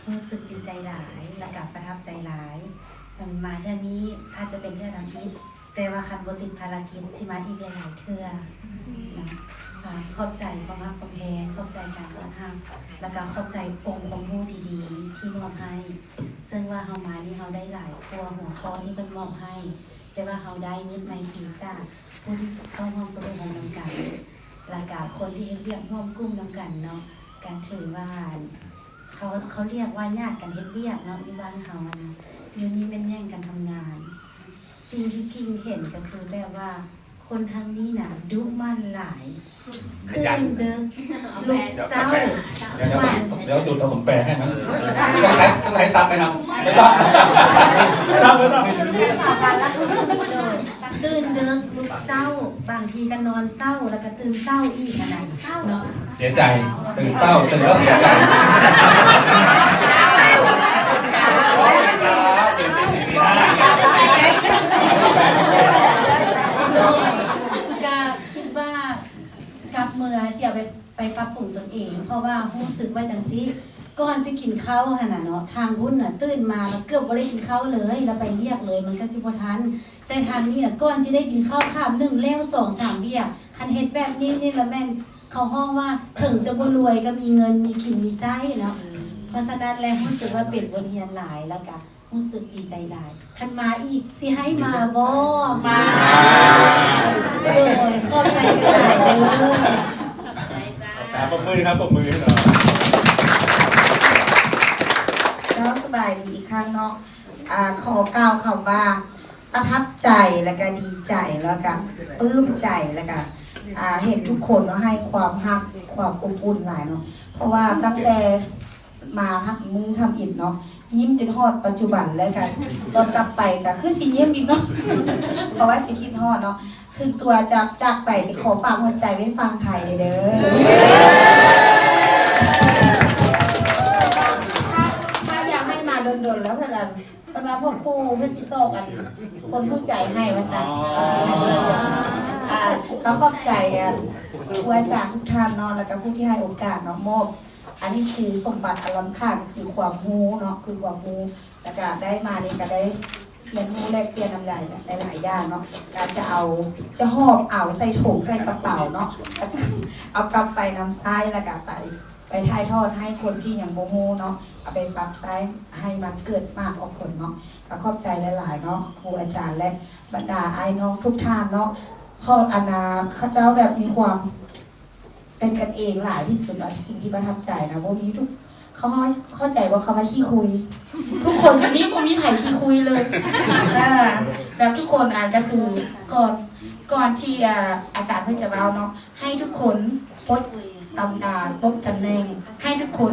ຮູ້ສຶກດີໃຈຫຼາຍ ແລະກະປະທັບໃຈຫຼາຍ. ເພິ່ນມາເທື່ອນີ້ອາດຈະເປັນເທື່ອທຳອິດ, ແຕ່ວ່າຄັນບໍ່ຕິດພາລະກິດຊິມາອີກຫຼາຍໆເທື່ອເນາະ. ອາ ຂອບໃຈຄວາມຮັກຄວາມແພງ, ຂອບໃຈການຕ້ອນຮັບ ແລະກະຂອບໃຈອົງຄວາມຮູ້ດີໆທີ່ມອບໃຫ້. ເຊິ່ງວ່າເຮົາມານີ້ເຮົາໄດ້ຫຼາຍກວ່າຫົວຂໍ້ທີ່ເພິ່ນມອບໃຫ້, ແຕ່ວ່າເຮົາໄດ້ມິດໄມຕີຈາກຜູ້ທີ່ເຂົ້າຮ່ວມຝຶກອົບຮົມນຳກັນ ແລະກະຄົນທີ່ເຮັດວຽກຮ່ວມກຸ່ມນຳກັນເນາະ. ກະຖືວ່າ ເຂົາ ເຂົາລຽກວ່າຍາດກັນເຮັດວຽກເນາະ ຢູ່ບ້ານເຮົາຫັ້ນນະ, ຢູ່ນີ້ແມ່ນແຍ່ງກັນທຳງານ. ສິ່ງທີ່ກິ່ງເຫັນກໍຄືແບບວ່າຄົນທາງນີ້ນະດຸໝັ່ນຫຼາຍ, ຕື່ນເດິກ ລຸກເຊົ້າ. ດຽວ ດຽວ ດຽວຈຸດ ເອົາຜົມແປໃຫ້ມັນ. ຕ້ອງໃຊ້ ຕ້ອງໃຊ້ຊັບໄໝຄັບ? ໄມ່ຕ້ອງ ໄມ່ຕ້ອງ ໄມ່ຕ້ອງ. ໂດຍ ຕື່ນເດິກ ລຸກເຊົ້າ, ບາງທີກໍນອນເຊົ້າ ແລ້ວກໍຕື່ນເຊົ້າອີກຫັ້ນນະເນາະ. ເສຍໃຈ ຕື່ນເຊົ້າ ຕື່ນແລ້ວເສຍໃຈ. ໂດຍ ກະຄິດວ່າກັບເມືອຊິເອົາໄປ ໄປປັບປຸງຕົນເອງ, ເພາະວ່າຮູ້ສຶກວ່າຈັ່ງຊີ້ ກ່ອນຊິກິນເຂົ້າຫັ້ນນະເນາະ ທາງພຸ້ນນະຕື່ນມາແລ້ວເກືອບບໍ່ໄດ້ກິນເຂົ້າເລີຍ ແລ້ວໄປວຽກເລີຍ ມັນກໍຊິບໍ່ທັນ. ແຕ່ທາງນີ້ນະ ກ່ອນຊິໄດ້ກິນເຂົ້າຄາບໜຶ່ງແລ້ວສອງສາມວຽກ. ຄັນເຮັດແບບນີ້ນີ້ລະແມ່ນເຂົາຮ້ອງວ່າ ເຖິງຈະບໍ່ລວຍກໍມີເງິນ ມີກິນມີໃຊ້ເນາະ. ເພາະສະນັ້ນແລ້ວ ຮູ້ສຶກວ່າເປັນບົດຮຽນຫຼາຍ ແລ້ວກະ ຮູ້ສຶກດີໃຈຫຼາຍ. ຄັນມາອີກ ຊິໃຫ້ມາບໍ່? ມາ. ໂດຍ ຂອບໃຈຫຼາຍເດີ. ຂອບໃຈເຈົ້າ. ອ່າ ປົບມືຄັບ ປົບມືໃຫ້ໜ່ອຍ. ເຈົ້າ ສະບາຍດີອີກຄັ້ງເນາະ. ອ່າ ຂໍກ່າວຄຳວ່າປະທັບໃຈ ແລ້ວກະດີໃຈ ແລ້ວກະປຶ້ມໃຈ ແລ້ວກະ ອ່າ ເຫັນທຸກຄົນເນາະ ໃຫ້ຄວາມຮັກ ຄວາມອົບອຸ່ນຫຼາຍເນາະ. ເພາະວ່າຕັ້ງແຕ່ ມາທັງມື້ທຳອິດເນາະ ຍິ້ມຈົນຮອດປັດຈຸບັນ ແລ້ວກະຕອນກັບໄປກະຄືຊິຍິ້ມອີກເນາະ ເພາະວ່າຊິຄິດຮອດເນາະ. ຄືຕົວຈາກ ຈາກໄປ ຂໍຝາກຫົວໃຈໄວ້ຝັ່ງໄທແດ່ເດີ. ຖ້າ ຖ້າຢາກໃຫ້ມາດົນໆ ແລ້ວ ເພິ່ນວ່າ ເພິ່ນວ່າພວກປູ່ເພິ່ນຊິຊອກອັນ ຄົນຮູ້ໃຈໃຫ້ວ່າຊັ້ນ. ອ່າ ອ່າ ກໍຂອບໃຈອັນ ຄູອາຈານທຸກທ່ານເນາະ ແລ້ວກະຜູ້ທີ່ໃຫ້ໂອກາດເນາະ ມອບ ອັນນີ້ຄືສົມບັດອັນລ້ຳຄ່າ ກໍຄືຄວາມຮູ້ເນາະ ຄືຄວາມຮູ້ ແລ້ວກະໄດ້ມານີ້ກະໄດ້ຮຽນຮູ້ແລກປ່ຽນນຳຫຼາຍ ຫຼາຍໆຢ່າງເນາະ. ກະຈະເອົາ ຈະຫອບເອົາໃສ່ຖົງໃສ່ກະເປົາເນາະ ເອົາກັບໄປນຳໃຊ້ ແລ້ວກະໄປ ໄປຖ່າຍທອດໃຫ້ຄົນທີ່ຍັງບໍ່ຮູ້ເນາະ ເອົາໄປປັບໃຊ້ໃຫ້ມັນເກີດໝາກອອກຜົນເນາະ. ກະຂອບໃຈຫຼາຍໆເນາະ ຄູອາຈານ ແລະ ບັນດາອ້າຍນ້ອງທຸກທ່ານເນາະ. ເຂົາ ອັນນ່າ ເຂົາເຈົ້າແບບມີຄວາມ ເປັນກັນເອງຫຼາຍທີ່ສຸດເນາະ. ສິ່ງທີ່ປະທັບໃຈນະ ບໍ່ມີທຸກ ເຂົາ ເຂົ້າໃຈບໍ່ ຄຳວ່າຂີ້ຄຸຍ? ທຸກຄົນຢູ່ນີ້ບໍ່ມີໃຜຂີ້ຄຸຍເລີຍ. ເອີ ແບບທຸກຄົນ ອັນ ກໍຄື ກ່ອນ ກ່ອນທີ່ ອາ ອາຈານເພິ່ນຈະເວົ້າເນາະ ໃຫ້ທຸກຄົນປົດຕຳ ອາ ປົດຕຳແໜ່ງ ໃຫ້ທຸກຄົນ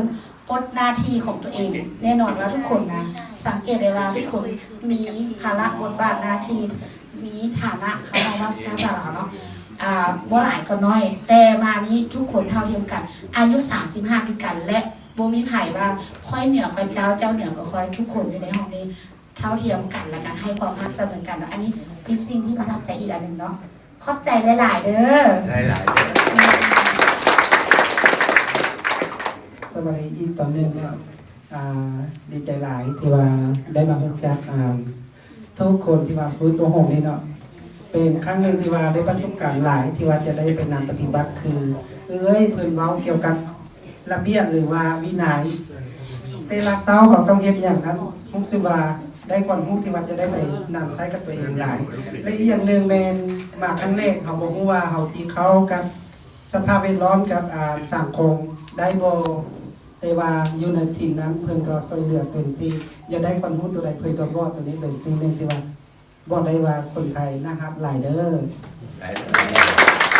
ປົດໜ້າທີ່ຂອງຕົວເອງ. ແນ່ນອນວ່າທຸກຄົນນະ ສັງເກດໄດ້ວ່າທຸກຄົນມີພາລະບົດບາດໜ້າທີ່ ມີຖານະ ເຂົາເວົ້າວ່າພາສາລາວເນາະ ອ່າ ບໍ່ຫຼາຍກໍໜ້ອຍ ແຕ່ມານີ້ທຸກຄົນເທົ່າທຽມກັນ ອາຍຸສາມສິບຫ້າຄືກັນ ແລະ ບໍ່ມີໃຜວ່າຂ້ອຍເໜືອກວ່າເຈົ້າ ເຈົ້າເໜືອກວ່າຂ້ອຍ ທຸກຄົນຢູ່ໃນຫ້ອງນີ້ເທົ່າທຽມກັນ ແລະ ກໍໃຫ້ຄວາມຮັກສະເໝີກັນເນາະ. ອັນນີ້ເປັນສິ່ງທີ່ປະທັບໃຈອີກອັນໜຶ່ງເນາະ. ຂອບໃຈຫຼາຍໆເດີ. ຫຼາຍໆເດີ. ສະບາຍດີອີກຕອນໜຶ່ງເນາະ. ອ່າ ດີໃຈຫຼາຍທີ່ວ່າໄດ້ມາຮູ້ຈັກ ອ່າ ທຸກຄົນທີ່ວ່າຝຶກອົບຮົມນີ້ເນາະ ເປັນຄັ້ງໜຶ່ງທີ່ວ່າໄດ້ປະສົບການຫຼາຍ ທີ່ວ່າຈະໄດ້ໄປນຳປະຕິບັດ ຄືເອື້ອຍເພິ່ນເວົ້າກ່ຽວກັບລະບຽບ ຫຼືວ່າວິໄນ ແຕ່ລະເຊົ້າເຮົາຕ້ອງເຮັດຫຍັງນັ້ນ ຮູ້ສຶກວ່າໄດ້ຄວາມຮູ້ທີ່ວ່າຈະໄດ້ໄປນຳໃຊ້ກັບຕົວເອງຫຼາຍ ແລະ ອີກຢ່າງໜຶ່ງແມ່ນມາຄັ້ງແລກ ເຮົາບໍ່ຮູ້ວ່າເຮົາຊິເຂົ້າກັບສະພາບແວດລ້ອມ ກັບ ອ່າ ສັງຄົມໄດ້ບໍ່. ແຕ່ວ່າຢູ່ໃນທີມນັ້ນເພິ່ນກໍຊ່ວຍເຫຼືອເຕັມທີ່ ຢາກໄດ້ຄວາມຮູ້ຕົວໃດເພິ່ນກໍບອກ. ຕົວນີ້ເປັນສິ່ງໜຶ່ງທີ່ວ່າບອກໄດ້ວ່າຄົນໄທໜ້າຮັກຫຼາຍເດີ.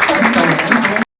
ຂອບໃຈ